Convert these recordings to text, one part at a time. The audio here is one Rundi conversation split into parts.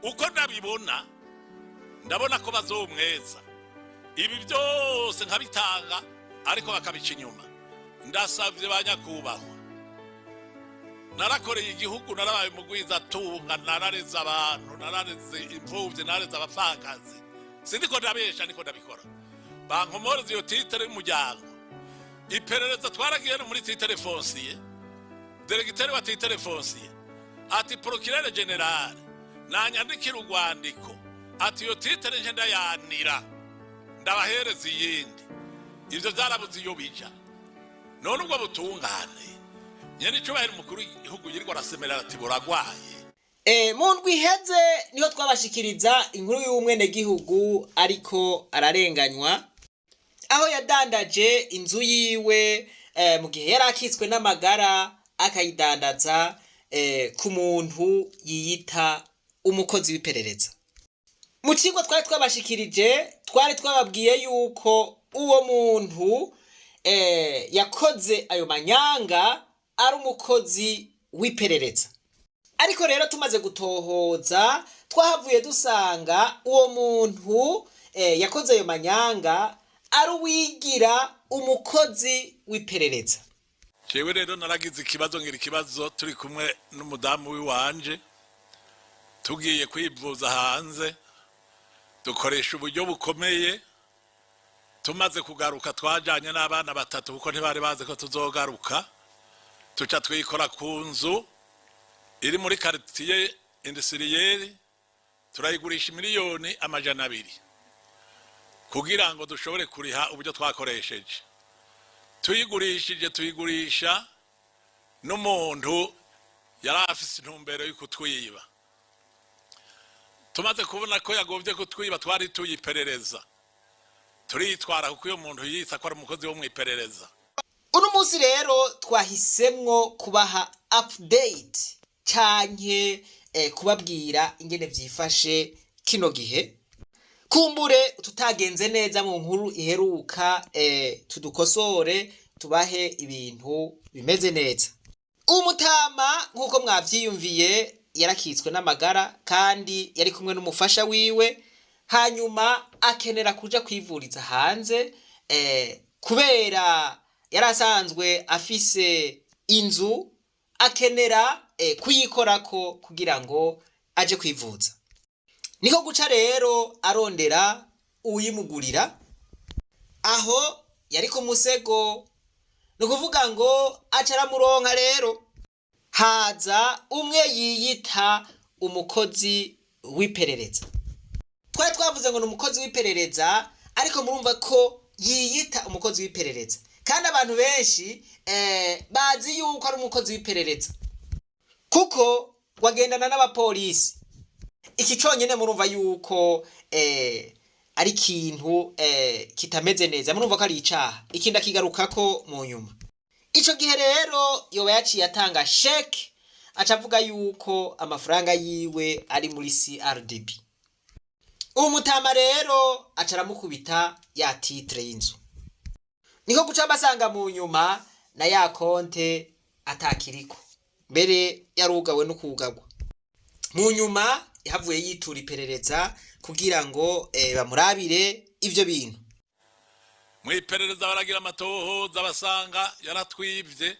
Uko ndabibona, ndabona ko bazomweza ibi byose nkabitanga, ariko bakabica inyuma. Ndasabye ba nyakubahwa, narakoreye igihugu, narabaye mugwizatunga, narareze abantu, narareze imfubyi, narareze abapfakazi. Sindiko ndabesha, niko ndabikora. Bankomoreze iyo titre y'umuryango. Iperereza twaragiye no muri titre foncier, directeur wa titre foncier ati: "Procureur général nanyandikira urwandiko ati iyo titre nje ndayanira, ndabahereza iyindi." Ivyo vyarabuze iyo bija. None ubwo butungane, nyene icubahiro umukuru w'igihugu yirirwa arasemerera ati buragwaye? Mu ndwi iheze niho twabashikiriza inkuru y'umwenegihugu ariko ararenganywa, aho yadandaje inzu yiwe mu gihe yari akitswe n'amagara, akayidandaza ku muntu yiyita umukozi w'iperereza. Mu cigwa twari twabashikirije, twari twababwiye yuko uwo muntu yakoze ayo manyanga ari umukozi w'iperereza. Ariko rero tumaze gutohoza, twahavuye dusanga uwo muntu yakoze ayo manyanga ari uwigira umukozi w'iperereza. Jewe rero naragize ikibazo, ngira ikibazo turi kumwe n'umudamu w'iwanje, tugiye kwivuza hanze, dukoresha uburyo bukomeye. Tumaze kugaruka, twajanye n'abana batatu kuko ntibari bazi ko tuzogaruka. Tuca twikora ku nzu iri muri quartier industriel, turayigurisha 200 miliyoni kugira ngo dushobore kuriha uburyo twakoresheje. Tuyigurishije, tuyigurisha n'umuntu yari afise intumbero yo kutwiba. Tumaze kubona ko yagombye kutwiba, twari tuyiperereza, turitwara kuko iyo muntu yitsa ko ari umukozi wo mu iperereza. Uno munsi rero twahisemwo kubaha update canke kubabwira ingene vyifashe kino gihe. Kumbure tutagenze neza mu nkuru iheruka, tudukosore, tubahe ibintu bimeze neza. Umutama, nk'uko mwavyiyumviye, yarakitswe n'amagara kandi yari kumwe n'umufasha wiwe, hanyuma akenera kuja kwivuriza hanze. Kubera yari asanzwe afise inzu, akenera kuyikorako kugira ngo aje kwivuza. Niko guca rero arondera uwuyimugurira. Aho yari ku musego, ni ukuvuga ngo aca aramuronka. Rero haza umwe yiyita umukozi w'iperereza. Twari twavuze ngo ni umukozi w'iperereza, ariko murumva ko yiyita umukozi w'iperereza, kandi abantu benshi bazi yuko ari umukozi w'iperereza kuko wagendana n'abapolisi. Iki conyene murumva yuko ari ikintu kitameze neza, murumva ko ari icaha. Ikindi akigarukako mu nyuma. Ico gihe rero yoba yaciye atanga chèque, aca avuga yuko amafaranga yiwe ari muri CRDB. Uwo mutama rero aca aramukubita ya titre y'inzu. Niko guca basanga mu nyuma na ya compte atakiriko, mbere yarugawe no kugagwa. Mu nyuma yahavuye yitura iperereza kugira ngo bamurabire ivyo bintu. Mu iperereza baragira amatohoza, basanga yaratwibye,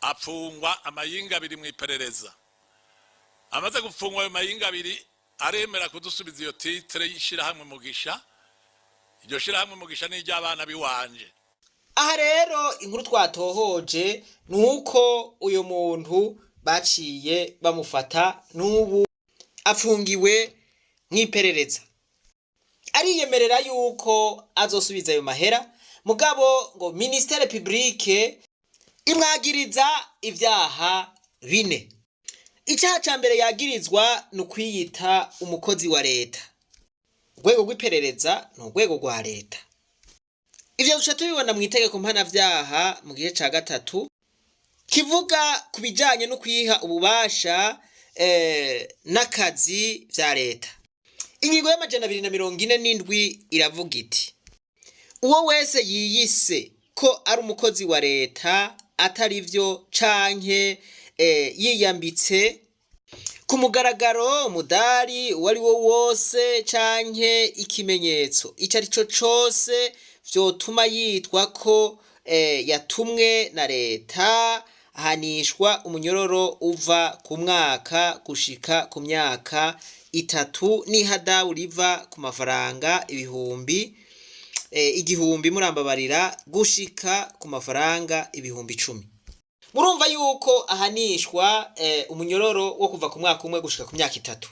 apfungwa amayinga 2 mu iperereza. Amaze gupfungwa ayo mayinga 2, aremera kudusubiza iyo titre y'ishirahamwe Mugisha. Iryo shirahamwe Mugisha ni iry'abana biwanje. Aha rero inkuru twatohoje ni uko uyu muntu baciye bamufata, n'ubu afungiwe mw'iperereza. Ariyemerera yuko azosubiza ayo mahera, mugabo ngo ministère public imwagiriza ivyaha bine. Icaha ca mbere yagirizwa ni ukwiyita umukozi wa leta. Urwego rw'iperereza ni urwego rwa leta. Ivyo duca tubibona mu itegeko mpanavyaha mu gice ca gatatu, kivuga ku bijanye no kwiha ububasha n'akazi vya leta. Ingingo y'247 iravuga iti: "Uwo wese yiyise ko ari umukozi wa leta atari vyo, canke yiyambitse Ku mugaragaro, umudari uwo ari wo wose canke ikimenyetso ico ari cyo cose vyotuma yitwa ko yatumwe na leta, ahanishwa umunyororo uva ku mwaka gushika ku myaka 3 n'ihadabu riva ku mafaranga ibihumbi 1000, murambabarira, gushika ku mafaranga 10.000. Murumva yuko ahanishwa umunyororo wo kuva ku mwaka 1 gushika ku myaka 3.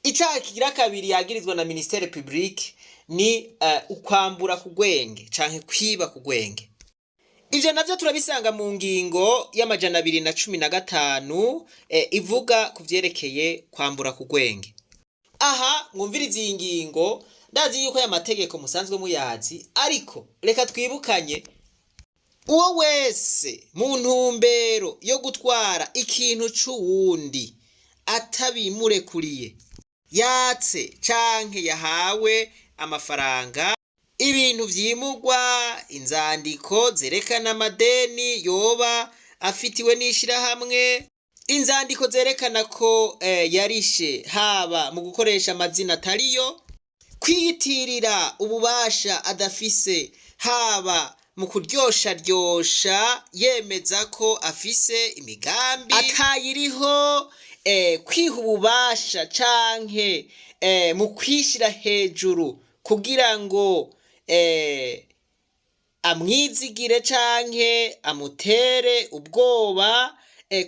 Icaha kigira kabiri yagirizwa na ministère public ni ukwambura ku gwenge canke kwiba ku gwenge. Ivyo navyo turabisanga mu ngingo y'215 ivuga ku vyerekeye kwambura ku gwenge. Aha mwumvirize iyi ngingo. Ndazi yuko aya mategeko musanzwe muyazi, ariko reka twibukanye. Uwo wese mu ntumbero yo gutwara ikintu c'uwundi atabimurekuriye, yatse canke yahawe amafaranga, ibintu vyimugwa, inzandiko zerekana amadeni yoba afitiwe n'ishirahamwe, inzandiko zerekana ko yarishe, haba mu gukoresha amazina atariyo, kwiyitirira ububasha adafise, haba mu kuryosharyosha yemeza ko afise imigambi atayiriho, kwiha ububasha canke mu kwishira hejuru kugira ngo amwizigire canke amutere ubwoba,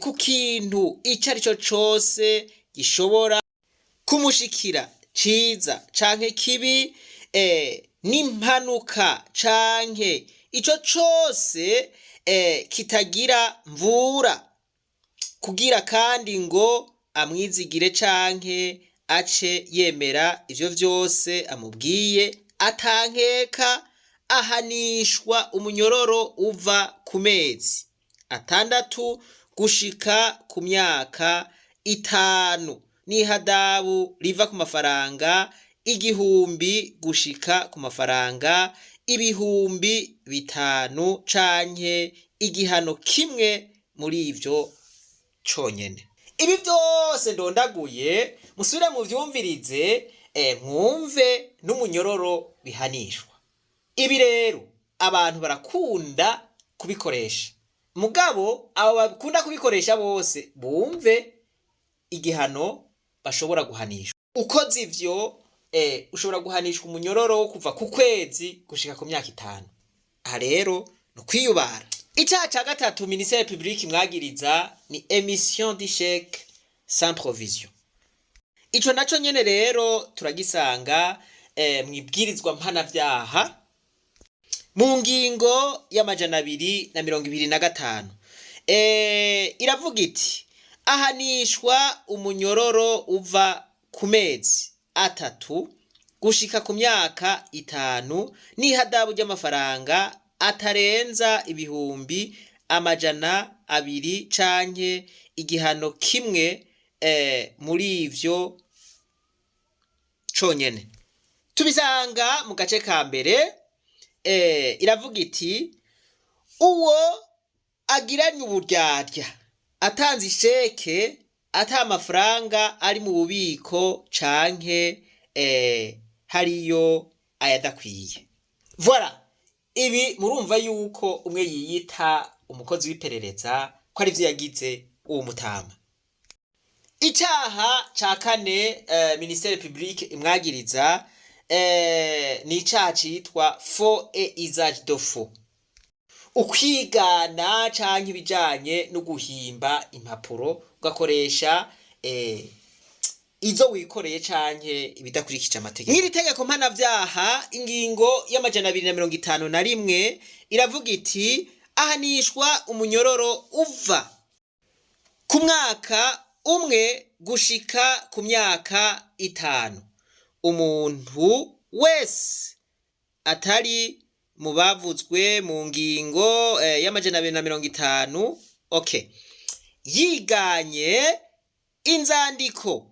ku kintu ico ari cyo cose gishobora kumushikira, ciza canke kibi, n'impanuka canke ico cose kitagira mvura, kugira kandi ngo amwizigire canke ace yemera ivyo vyose amubwiye atankeka, ahanishwa umunyororo uva ku mezi 6 gushika ku myaka 5 n'ihadabu riva ku mafaranga 1000 gushika ku mafaranga 5000 canke igihano kimwe muri ivyo conyene. Ibi vyose ndondaguye, musubire muvyumvirize, mwumve n'umunyororo bihanishwa. Ibi rero abantu barakunda kubikoresha, mugabo abo bakunda kubikoresha bose bumve igihano bashobora guhanishwa. Ukoze ivyo, ushobora guhanishwa umunyororo wo kuva ku kwezi gushika ku myaka 5. Aha rero ni ukwiyubara. Icaha ca gatatu ministère public mwagiriza ni émission de chèque sans provision. Ico naco nyene rero turagisanga mwibwirizwa mpanavyaha mu ngingo y'225. Iravuga iti: ahanishwa umunyororo uva ku mezi 3 gushika ku myaka 5 n'ihadabu ry'amafaranga atarenza 200.000 canke igihano kimwe muri ivyo conyene. Tubisanga mu gace ka mbere. Iravuga iti: uwo agiranye uburyarya atanze isheke ata amafaranga ari mu bubiko canke hariyo ayadakwiye. Voilà, ibi murumva yuko umwe yiyita umukozi w'iperereza ko ari vyo yagize uwo mutama. Icaha ca kane ministère public imwagiriza ni icaha citwa faux et usage de faux, ukwigana canke ibijanye no guhimba impapuro ugakoresha izo wikoreye canke ibidakurikije amategeko. Mw'iri tegeko mpanavyaha, ingingo y'251 iravuga iti: ahanishwa umunyororo uva ku mwaka 1 gushika ku myaka 5 umuntu wese atari mu bavuzwe mu ngingo y'250, okay, yiganye inzandiko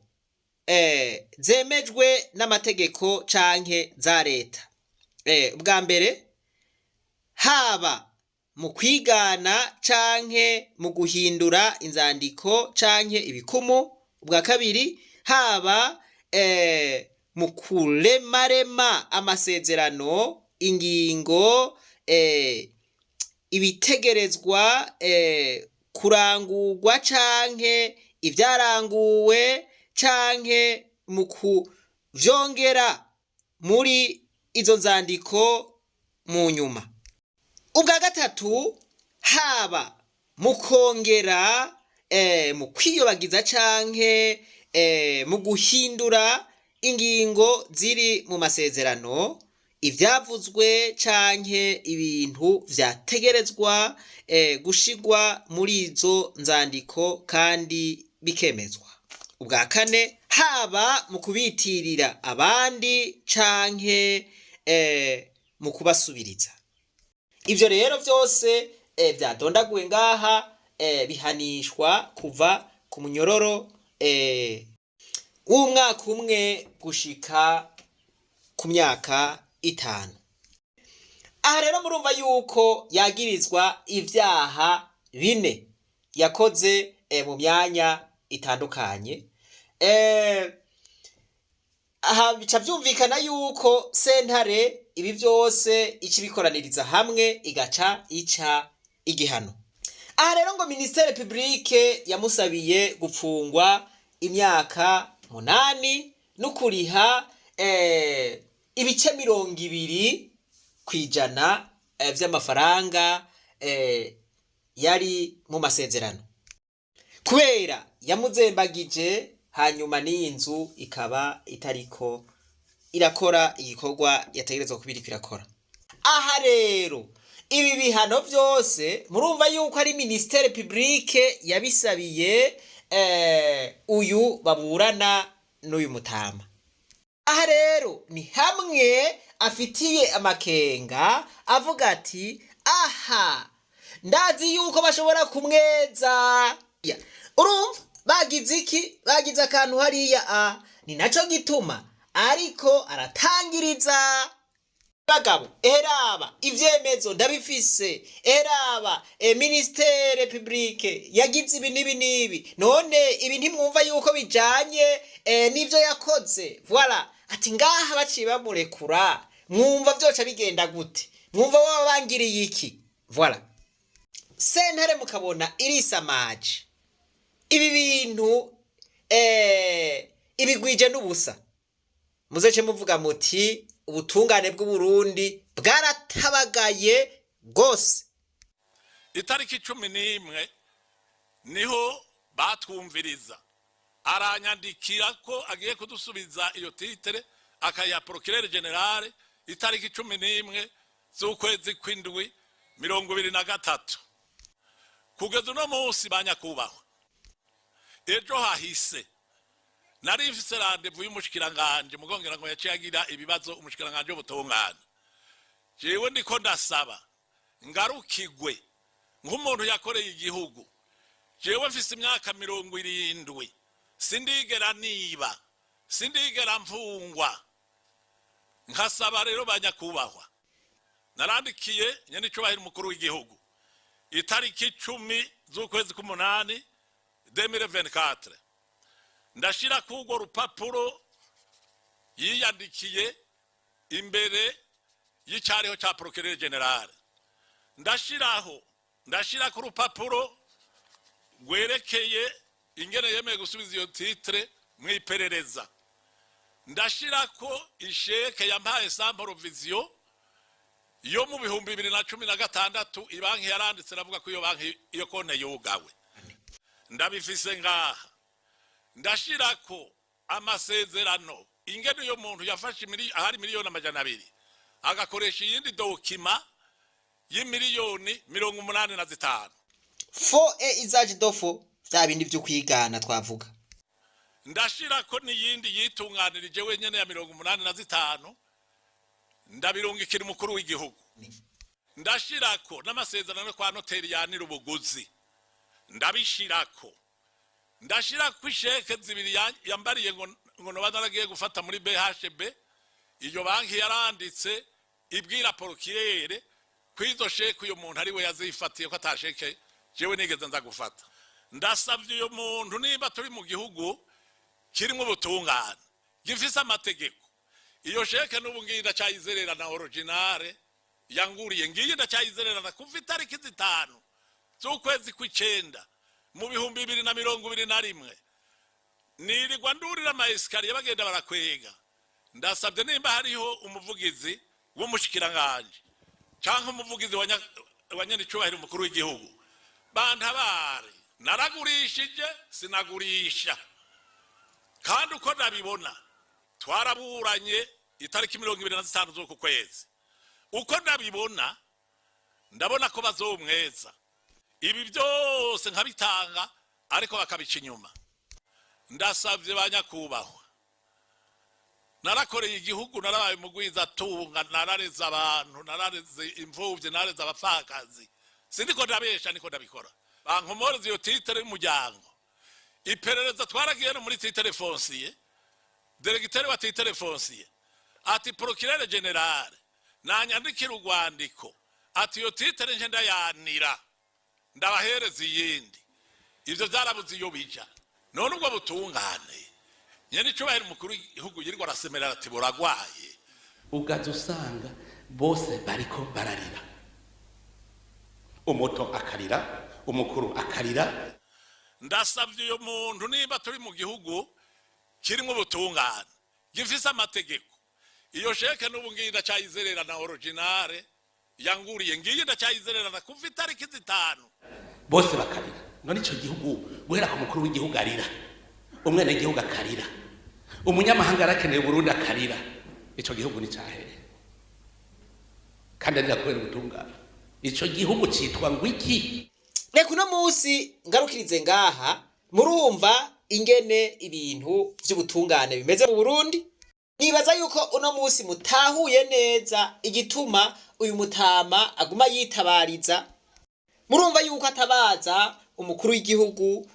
zemejwe n'amategeko canke za leta, bwa mbere haba mu kwigana canke mu guhindura inzandiko canke ibikumu. Ubwa kabiri, haba mu kuremarema amasezerano, ingingo, ibitegerezwa kurangurwa canke ivyaranguwe, canke mu kuvyongera muri izo nzandiko mu nyuma. Ubwa gatatu, haba mu kongera, mu kwiyobagiza canke mu guhindura ingingo ziri mu masezerano, ivyavuzwe canke ibintu vyategerezwa gushigwa muri izo nzandiko kandi bikemezwa. Ubwa kane, haba mu kubitirira abandi canke mu kubasubiriza. Ivyo rero vyose vyadondaguwe ngaha bihanishwa kuva ku munyororo w'umwaka umwe gushika ku myaka 5. Aha rero murumva yuko yagirizwa ivyaha bine yakoze mu myanya itandukanye. Aha bica vyumvikana yuko sentare ibi vyose ica ibikoraniriza hamwe, igaca ica igihano. Aha rero ngo ministère publique yamusabiye gupfungwa imyaka 8 no kuriha ibice 20% vy'amafaranga yari mu masezerano, kubera yamuzembagije, hanyuma n'iyi nzu ikaba itariko irakora igikorwa yategerezwa kuba iriko irakora. Aha rero ibi bihano vyose murumva yuko ari ministère publique yabisabiye uyu baburana n'uyu mutama. Aha rero ni hamwe afitiye amakenga, avuga ati: "Aha ndazi yuko bashobora kumweza." Urumva bagize iki? Bagize akantu hariya. A ni naco gituma ariko aratangiriza bagabo: "Eraba ivyemezo ndabifise, eraba ministère publique yagize ibi n'ibi n'ibi. None ibi ntimwumva yuko bijanye n'ivyo yakoze?" Voilà. Ati: "Ngaha baciye bamurekura, mwumva vyoca bigenda gute? Mwumva baba bangiriye iki?" Voilà. Sentare mukabona irisamaje, ibi bintu ibigwije n'ubusa. Muzece muvuga muti ubutungane bw'Uburundi bwaratabagaye rwose. Itariki 11 niho batwumviriza, aranyandikira ko agiye kudusubiza iyo titre, akayiha procureur général, itariki 11 z'ukwezi kw'indwi 2023. Kugeza uno munsi, banyakubahwa, ejo hahise nari mfise rendez-vous y'umushikiranganje, mugongera ngo yaciye agira ibibazo, umushikiranganje w'ubutungane. Jewe ndiko ndasaba ngarukigwe nk'umuntu yakoreye igihugu. Jewe mfise imyaka 70, sindigera niba, sindigera mfungwa. Nkasaba rero banyakubahwa, narandikiye nyenicubahiro umukuru w'igihugu itariki 10 z'ukwezi k'umunani 2024, ndashira k'urwo rupapuro yiyandikiye imbere y'icariho ca procureur général, ndashiraho, ndashira ku rupapuro rwerekeye ingene yemeye gusubiza iyo titre mw'iperereza, ndashirako isheke yampaye sans provision yo mu 2016. Ibanki yaranditse aravuga ko iyo banki, iyo konte yugawe, ndabifise ngaha. Ndashirako amasezerano, ingene uyo muntu yafashe ahari miliyoni 200, agakoresha iyindi document y'imiliyoni 85. Faux et usage de faux, vya bindi vyo kwigana twavuga. Ndashirako n'iyindi yitunganirije wenyene ya 85, ndabirungikira umukuru w'igihugu. Ndashirako n'amasezerano kwa noteri yanira ubuguzi, ndabishirako. Ndashirako isheke zibiri yambariye ngo noba naragiye gufata muri BHB. Iyo banki yaranditse ibwira procureur ko izo sheke uyo muntu ari we yazifatiye, ko ata sheke jewe nigeze nza gufata. Ndasavye uyo muntu, nimba turi mu gihugu kirimo ubutungane, gifise amategeko. Iyo chèque n'ubu ngiyi ndacyayizererana, originale yanguriye ngiyi ndacyayizererana kuva itariki 5 z'ukwezi kw'icenda mu 2021. Nirirwa ndurira ama escaliers, bagenda barakwega. Ndasabye nimba hariho umuvugizi w'umushikiranganje canke umuvugizi wa nyenicubahiro umukuru w'igihugu, bantabare. Naragurishije, sinagurisha. Kandi uko ndabibona, twaraburanye itariki 25 z'uku kwezi. Uko ndabibona, ndabona ko bazomweza. Ibi byose nkabitanga, ariko bakabica inyuma. Ndasabye ba nyakubahwa, narakoreye igihugu, narabaye umugwizatunga, narareze abantu, narareze imfubyi, narareze abapfakazi. Sindiko ndabesha, niko ndabikora. Bankomoreze iyo titre y'umuryango. Iperereza twaragiye no muri titre foncier, directeur wa titre foncier ati: "Procureur général nanyandikira urwandiko ati iyo titre nje ndayanira, ndabahereza iyindi." Ivyo vyarabuze iyo bija. None ubwo butungane nyene icubahiro umukuru w'igihugu yirirwa arasemerera ati buragwaye? Ugaza usanga bose bariko bararira, umuto akarira, umukuru akarira. Ndasabye uyo muntu, nimba turi mu gihugu kirimo ubutungane, gifise amategeko, iyo chèque n'ubu ngiyi ndacyayizererana, originale yanguriye ngiyi ndacyayizererana kuva itariki 5. Bose bakarira. None ico gihugu, guhera ku mukuru w'igihugu arira, umwenegihugu akarira, umunyamahanga arakeneye Burundi akarira, ico gihugu ni cahere? Kandi arira kubera ubutungane, ico gihugu citwa ngo iki? Reka uno munsi ngarukirize ngaha. Murumva ingene ibintu vy'ubutungane bimeze mu Burundi. Nibaza yuko uno munsi mutahuye neza igituma uyu mutama aguma yitabariza. Murumva yuko atabaza umukuru w'igihugu,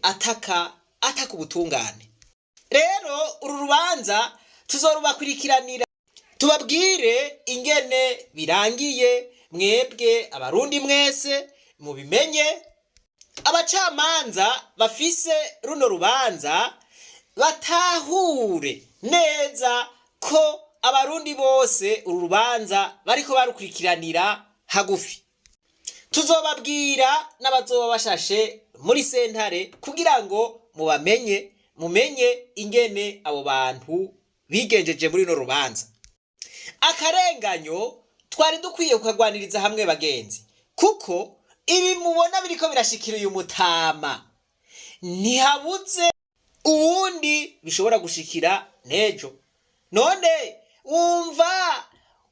ataka ataka ubutungane. Rero uru rubanza tuzorubakurikiranira, tubabwire ingene birangiye, mwebwe Abarundi mwese mubimenye. Abacamanza bafise runo rubanza batahure neza ko Abarundi bose uru rubanza bariko barukurikiranira hagufi. Tuzobabwira n'abazoba bashashe muri sentare kugira ngo mubamenye, mumenye ingene abo bantu bigenjeje muri runo rubanza. Akarenganyo twari dukwiye kukagwaniriza hamwe, bagenzi, kuko ibi mubona biriko birashikira uyu mutama, ntihabuze uwundi bishobora gushikira n'ejo. None wumva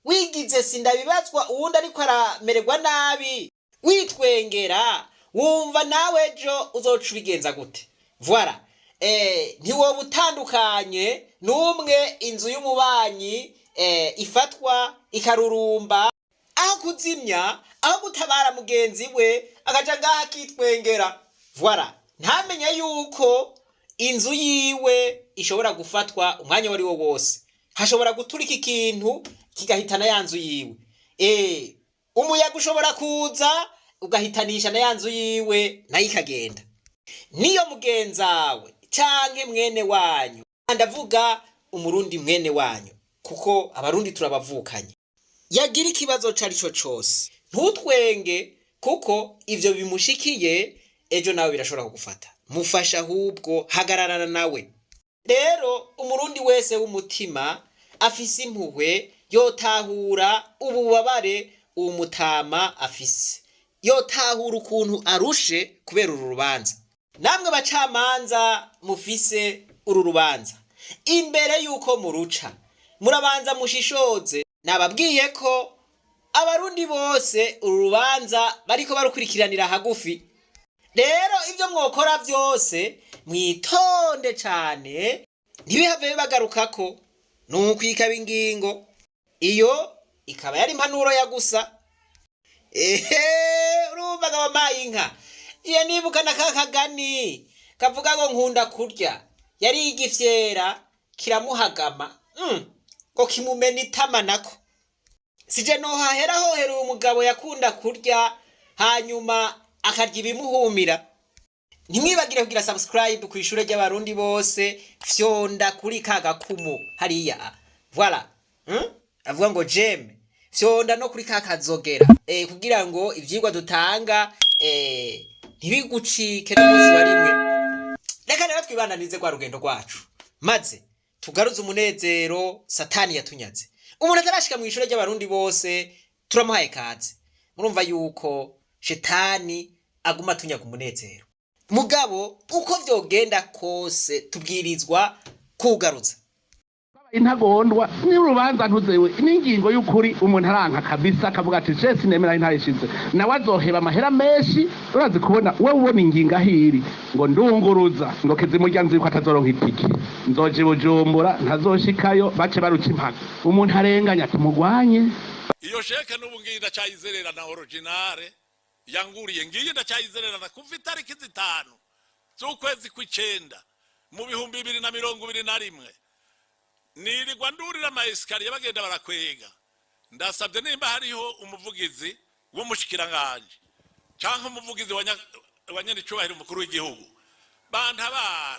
wigize sindabibazwa, uwundi ariko aramererwa nabi witwengera, wumva nawe ejo uzoca ubigenza gute? Voilà, ntiwoba utandukanye n'umwe inzu y'umubanyi ifatwa ikarurumba, aho kuzimya, aho gutabara mugenzi we, akaja ngaho akitwengera. Voilà, ntamenye yuko inzu yiwe ishobora gufatwa umwanya wari wo wose, hashobora guturika ikintu kigahitana ya nzu yiwe. Umuyaga ushobora kuza ugahitanisha na ya nzu yiwe, nayo ikagenda. Niyo mugenzawe canke mwene wanyu, ndavuga Umurundi mwene wanyu, kuko Abarundi turabavukanye, yagira ikibazo cari co cose, ntutwenge, kuko ivyo bimushikiye ejo nawe birashobora kugufata. Mufasha, ahubwo hagararana nawe. Rero Umurundi wese w'umutima afise impuhwe yotahura ububabare uwo mutama afise, yotahura ukuntu arushe kubera uru rubanza. Namwe bacamanza mufise uru rubanza, imbere yuko muruca murabanza mushishoze. Nababwiye ko Abarundi bose uru rubanza bariko barukurikiranira hagufi. Rero ibyo mwokora byose mwitonde cane, ntibihave bibagarukako. Nukwikaba ingingo iyo ikaba yari impanuro ya gusa. Ehe, urumva wampaye inka iyo nibuka na ka kagani kavuga ngo nkunda kurya yari igifyera kiramuhagama, ngo kimumena itama. Nako sije nohahera hohera uyu mugabo yakunda kurya, hanyuma akarya ibimuhumira. Ntimwibagire kugira subscribe ku Ishure ry'Abarundi Bose. Fyonda kuri ka gakumu hariya, voilà, Avuga ngo j'aime. Fyonda no kuri ka kazogera kugira ngo ivyigwa dutanga ntibigucike n'umunsi wa rimwe. Reka rero twibandanize rwa rugendo rwacu, maze tugaruze umunezero Satani yatunyaze. Umuntu atarashika mu Ishure ry'Abarundi Bose, turamuhaye kaze. Murumva yuko Shetani aguma atunyaga umunezero, mugabo uko vyogenda kose tubwirizwa kuwugaruza. Intagondwa n'urubanza ntuzewe n'ingingo y'ukuri. Umuntu aranka kabisa, akavuga ati: "Je sinemera intayishize." Nawe azoheba amahera menshi. Urazi kubona we ubona ingingo aho iri, ngo ndunguruza, ngo kizimurya, nzi ko atazoronka itike, nzoja i Bujumbura, ntazoshikayo, bace baruca impaka. Umuntu arenganya tumugwanye. Iyo chèque n'ubu ngiyi ndacyayizererana, originale yanguriye ngiyi ndacyayizererana kuva itariki 5 z'ukwezi kw'icenda mu 2021. Nirirwa ndurira ama escaliers, bagenda barakwega. Ndasabye nimba hariho umuvugizi w'umushikiranganji canke umuvugizi wa nyenicubahiro umukuru w'igihugu, bantabare.